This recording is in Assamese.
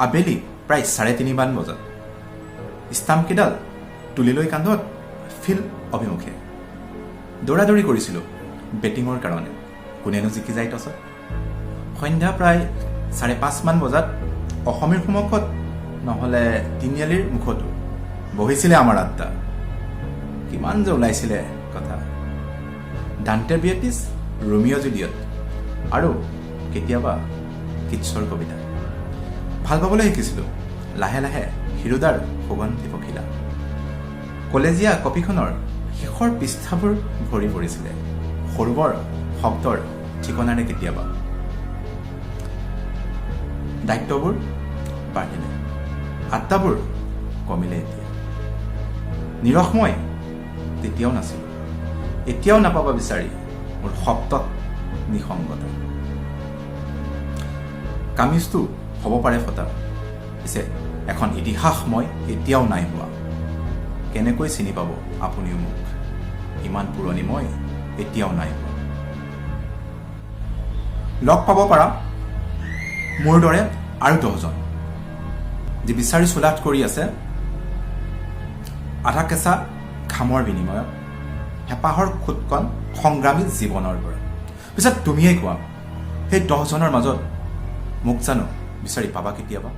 আবেলি প্ৰায় 3:30মান বজাত ষ্টাম্পকেইডাল তুলি লৈ কান্ধত ফিল্ড অভিমুখে দৌৰা দৌৰি কৰিছিলোঁ বেটিঙৰ কাৰণে, কোনেনো জিকি যায় টছত। সন্ধ্যা প্ৰায় 5:30মান বজাত অসমীৰ সন্মুখত নহ'লে তিনিআলিৰ মুখতো বহিছিলে আমাৰ আড্ডা। কিমান যে ওলাইছিলে কথা, ডান্টে বিয়েটিছ, ৰোমিঅ' জুলিয়ট আৰু কেতিয়াবা কিটছৰ কবিতা। ভাল পাবলৈ শিকিছিলোঁ লাহে লাহে হীৰুদাৰ সুগন্ধি পখিলা। কলেজীয়া কপিখনৰ শেষৰ পৃষ্ঠাবোৰ ভৰি পৰিছিলে সৰু বৰ শব্দৰ ঠিকনাৰে। কেতিয়াবা দায়িত্ববোৰ বাঢ়িলে, আড্ডাবোৰ কমিলে। এতিয়া নিৰস মই তেতিয়াও নাছিলোঁ, এতিয়াও নাপাবা বিচাৰি মোৰ শব্দত নিসংগতা। কামিজটো হ'ব পাৰে ফটা, পিছে এখন ইতিহাস মই এতিয়াও নাই হোৱা। কেনেকৈ চিনি পাব আপুনিও মোক? ইমান পুৰণি মই এতিয়াও নাই হোৱা। লগ পাব পাৰা মোৰ দৰে আৰু 10জন, যি বিচাৰি চোলাত কৰি আছে আধা কেঁচা ঘামৰ বিনিময়ত হেঁপাহৰ খুটকণ সংগ্ৰামী জীৱনৰ পৰা। পিছত তুমিয়েই কোৱা, সেই 10জনৰ মাজত মোক জানো বিচাৰি পাবা কেতিয়াবা?